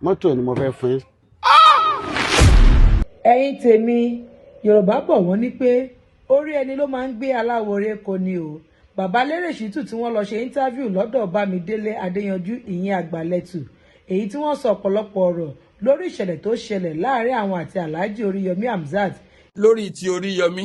Mọ́tò ni mo fẹ́ fún yín. Ẹ̀yin tèmi, Yorùbá bọ̀, wọ́n ní pé orí ẹni ló máa ń gbé aláwòrè kò ní o. Bàbá Lérè Shittu tí wọ́n lọ ṣe interview lọ́dọ̀ Bámidélé Adéyanjú, ìyẹn Àgbàlẹ̀tù, èyí tí wọ́n sọ ọ̀pọ̀lọpọ̀ ọ̀rọ̀ lórí ìṣẹ̀lẹ̀ tó ṣẹlẹ̀ láàrin àwọn àti Alhaji Oríyọmí Hamzat. Lórí ti Oríyọmí,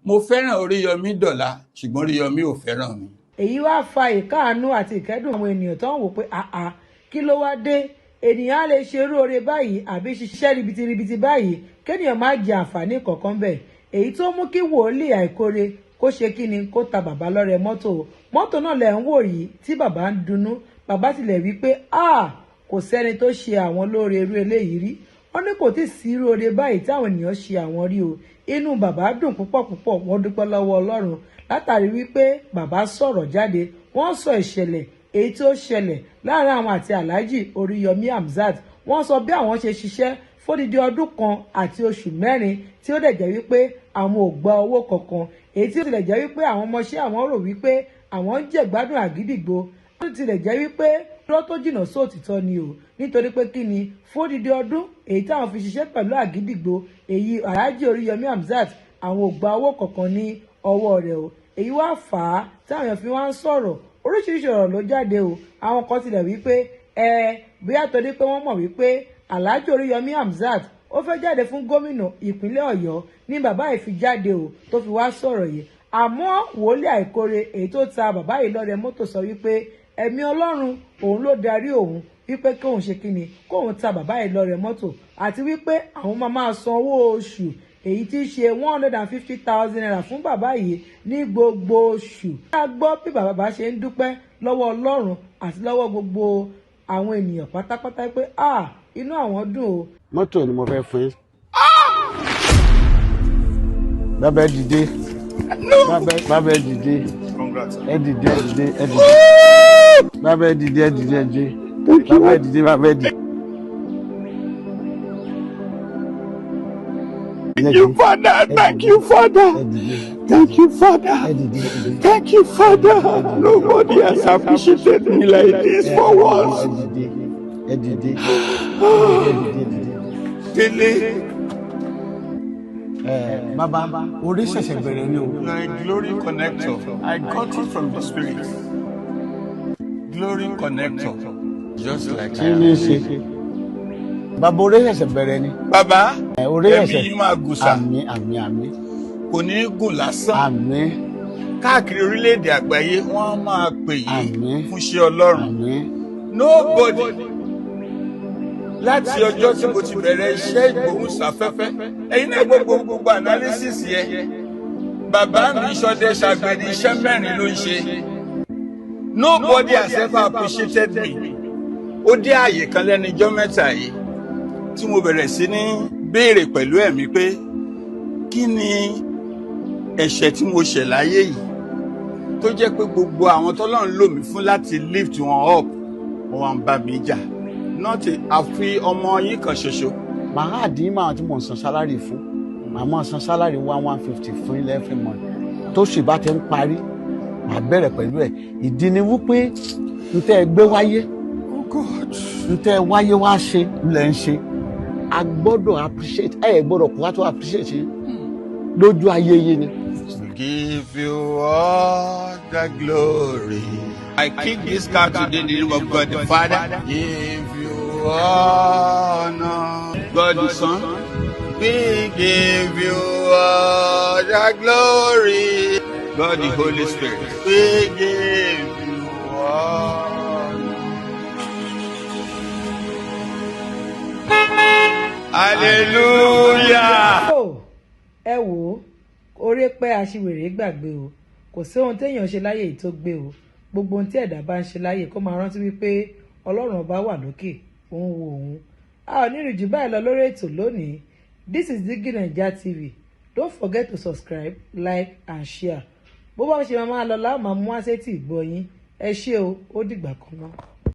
mo fẹ́ràn Oríyọmí dọ̀la, ṣùgbọ́n Oríyọmí ò fẹ́ràn mi. Èyí wá fa ìkáàánú àti ìkẹ́dùn àwọn ènìyàn tó ń wò pé, àà, kí ló wá dé? Ènìyàn á lè ṣe irú oore báyìí àbí ṣiṣẹ́ ribiribiti báyìí, kéèyàn má jẹ àǹfààní kankan bẹ́ẹ̀? Èyí tó mú kí wòlíì Àìkóre kó ṣe kí ni, kó ta bàbá lọ́rẹ mọ́tò. Mọ́tò náà lẹ̀ ń wò yìí tí bàbá ń dunnú. Bàbá tilẹ̀ wí pé a kò sẹ́ni tó ṣe àwọn lóore irú eléyìí rí. Wọ́n ní kò tí ì sí irú oore báyìí táwọn ènìyàn ṣe àwọn rí o. Inú bàbá dùn púpọ̀ púpọ̀. Wọ́n dúpẹ́ lọ́wọ́ Ọlọ́run látàrí wípé bàbá sọ̀rọ̀ jáde. Wọ́n sọ ìṣẹ̀lẹ̀ èyí tó ṣẹlẹ̀ láàrin àwọn àti Alhaji Oríyọmí Hamzat. Wọ́n sọ bí àwọn ṣe ṣiṣẹ́ fódìdí ọdún kan àti oṣù 4, tí ó dẹ̀ jẹ́ wípé àwọn ò gba owó kankan, èyí tí ó tilẹ̀ jẹ́ wípé àwọn ọmọọṣẹ́ àwọn rò wípé àwọn ń jẹ̀gbádùn àgídìgbò. Ó tilẹ̀ jẹ́ wípé irọ́ tó jìnnà sóòtítọ́ ni o, nítorí pé kí ni, fódìdí ọdún èyí táwọn fi ṣiṣẹ́ pẹ̀lú àgídìgbò, èyí Alhaji Oríyọmí Hamzat, àwọn ò gba owó kankan ní ọwọ́ rẹ̀ o. Èyí wá fà á táwọn èèyàn fi wá ń sọ̀rọ̀. Oríṣiríṣi ọ̀rọ̀ ló jáde o. Àwọn kan tilẹ̀ wípé ẹ bóyá torí pé wọ́n mọ̀ wípé Alhaji Oríyọmí Hamzat ó fẹ́ jáde fún gómìnà ìpínlẹ̀ Ọ̀yọ́ ní bàbá yìí fi jáde o, tó fi wá sọ̀rọ̀ yìí. Àmọ́ wòlíì Àìkóre èyí tó ta bàbá yìí lọ́rẹ mọ́tò sọ wípé ẹ̀mí Ọlọ́run òun ló darí òun wípé kóun ṣe kíni, kóun ta bàbá yìí lọ́rẹ mọ́tò, àti wípé àwọn máa máa san owó oṣù èyí tí í ṣe ₦150,000 fún bàbá yìí ní gbogbo oṣù. A gbọ́ bí bàbá bá ṣe ń dúpẹ́ lọ́wọ́ Ọlọ́run àti lọ́wọ́ gbogbo àwọn ènìyàn pátápátá pé, ah, inú àwọn dùn o. Mọ́tò ni mo fẹ́ fún yín. Bàbá, ẹ dìde. Bàbá, ẹ dìde, ẹ dìde, ẹ dìde, ẹ dìde. Bàbá, ẹ dìde, ẹ dìde, ẹ dìde. Bàbá, ẹ dìde, bàbá, ẹ dìde. Thank you, Father. Thank you, Father. Thank you, Father. Thank you, Father. Nobody has appreciated me like this for once. Ẹ dìde, ẹ dìde, ẹ dìde, ẹ dìde. Délé. Ẹ bàbá, orí ṣẹ̀ṣẹ̀ bẹ̀rẹ̀ ni o. You are a glory connector. I got it from the spirit. Glory connector. Just like Kí ni ṣe bàbá, orí ṣẹ̀ṣẹ̀ bẹ̀rẹ̀ ni. Bàbá, Ẹ orí ẹ̀mí ṣẹ̀ṣẹ̀ yín máa gùn sá. Àmín, àmín, àmín. Kò ní í gùn lásán. Àmín. Káàkiri orílẹ̀-èdè àgbáyé, wọ́n á máa pè yín Àmín. fún iṣẹ́ Ọlọ́run. Àmín. Nobody, láti ọjọ́ tí mo ti bẹ̀rẹ̀ iṣẹ́ ìgbóhùnsáfẹ́fẹ́, ẹ̀yin náà gbogbo analysis yẹ. Bàbá mi ṣọdẹ ṣàgbẹ̀dì, iṣẹ́ mẹ́rin ló ń ṣe. Nobody has ever appreciated me. Ó dé ààyè kan lẹ́nu ijọ́ mẹ́ta yìí tí mo bẹ̀rẹ̀ sí ní béèrè pẹ̀lú ẹ̀mí pé kí ni ẹ̀ṣẹ̀ tí mo ṣẹ̀ láyé yìí tó jẹ́ pé gbogbo àwọn tọ́lọ́run lò mí fún láti lift wọn up, wọ́n wá ń bá mi jà, not àfi ọmọ yín kan ṣoṣo. Màá dín máa tí mò ń san salary fún, màá máa san salary one one fifty fún ilẹ̀ every month. Tó sì bá ti ń parí, màá bẹ̀rẹ̀ pẹ̀lú ẹ̀. Ìdí ni wípé n tẹ́ ẹ gbé wáyé, Oh God. n tẹ́ ẹ wáyé wá ṣe lẹ̀ ń ṣe. A gbọ́dọ̀ appreciate ẹ, gbọ́dọ̀ kó wá tó appreciate yín lójú ayé yín ni. To give you all the glory. I kick this car today in the name of God the Father. Give you honor. God the Son. We give you all the glory. God the Holy Spirit. We give you honor. Hallelujah. Ó ẹ wò ó, oore pẹ́, aṣiwèrè gbàgbé o. Kò sí ohun téèyàn ṣe láyè yìí tó gbé o. Gbogbo ohun tí ẹ̀dá bá ń ṣe láyè, kó máa rántí wípé Ọlọ́run Ọba wà lókè, òun wo òun. A ò ní rìn jù báyìí lọ lórí ètò lónìí. This is Digi Naija TV. Don't forget to subscribe, like and share. Bó bá ṣe máa lọ láwọn máa mú wá sétí ìgbọ́ yín. Ẹ ṣé o, ó dìgbà kan náà.